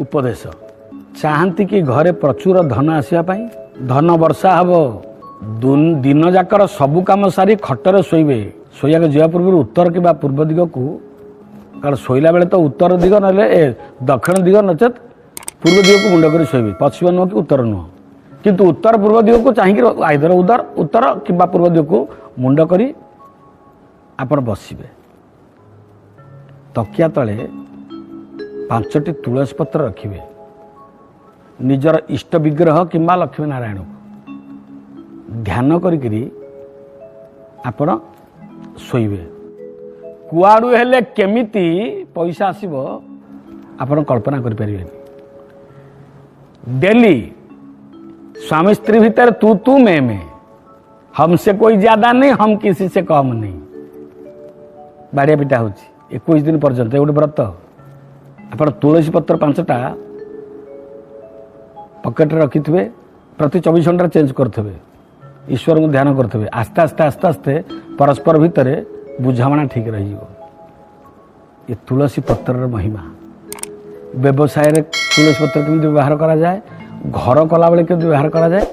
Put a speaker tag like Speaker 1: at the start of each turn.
Speaker 1: ଉପଦେଶ। ଚାହାନ୍ତି କି ଘରେ ପ୍ରଚୁର ଧନ ଆସିବା ପାଇଁ? ଧନ ବର୍ଷା ହେବ। ଦିନ ଯାକର ସବୁ କାମ ସାରି ଖଟରେ ଶୋଇବେ। ଶୋଇବାକୁ ଯିବା ପୂର୍ବରୁ ଉତ୍ତର କିମ୍ବା ପୂର୍ବ ଦିଗକୁ, କାରଣ ଶୋଇଲା ବେଳେ ତ ଉତ୍ତର ଦିଗ ନହେଲେ ଦକ୍ଷିଣ ଦିଗ ନଚେତ୍ ପୂର୍ବ ଦିଗକୁ ମୁଣ୍ଡ କରି ଶୋଇବେ। ପଶ୍ଚିମ ନୁହଁ କି ଉତ୍ତର ନୁହଁ, କିନ୍ତୁ ଉତ୍ତର ପୂର୍ବ ଦିଗକୁ ଚାହିଁକି, ଆଇଦର ଉତ୍ତର କିମ୍ବା ପୂର୍ବ ଦିଗକୁ ମୁଣ୍ଡ କରି ଆପଣ ବସିବେ। ତକିଆ ତଳେ 5ଟି ତୁଳସୀ ପତ୍ର ରଖିବେ। ନିଜର ଇଷ୍ଟ ବିଗ୍ରହ କିମ୍ବା ଲକ୍ଷ୍ମୀ ନାରାୟଣକୁ ଧ୍ୟାନ କରିକିରି ଆପଣ ଶୋଇବେ। କୁଆଡ଼ୁ ହେଲେ କେମିତି ପଇସା ଆସିବ, ଆପଣ କଳ୍ପନା କରିପାରିବେନି। ଡେଲି ସ୍ୱାମୀ ସ୍ତ୍ରୀ ଭିତରେ ତୁ ତୁ ମେ ମେ, हमसे कोई ज्यादा नहीं, हम किसी से कम नहीं, ବାଡ଼ିଆ ପିଟା ହେଉଛି 21 ଦିନ ପର୍ଯ୍ୟନ୍ତ। ଏ ଗୋଟେ ବ୍ରତ। ଆପଣ ତୁଳସୀ ପତ୍ର 5ଟା ପକେଟରେ ରଖିଥିବେ, ପ୍ରତି 24 ଘଣ୍ଟାରେ ଚେଞ୍ଜ କରୁଥିବେ, ଈଶ୍ୱରଙ୍କୁ ଧ୍ୟାନ କରୁଥିବେ। ଆସ୍ତେ ଆସ୍ତେ ଆସ୍ତେ ଆସ୍ତେ ପରସ୍ପର ଭିତରେ ବୁଝାମଣା ଠିକ୍ ରହିଯିବ। ଏ ତୁଳସୀ ପତ୍ରର ମହିମା। ବ୍ୟବସାୟରେ ତୁଳସୀ ପତ୍ର କେମିତି ବ୍ୟବହାର କରାଯାଏ, ଘର କଲାବେଳେ କେମିତି ବ୍ୟବହାର କରାଯାଏ।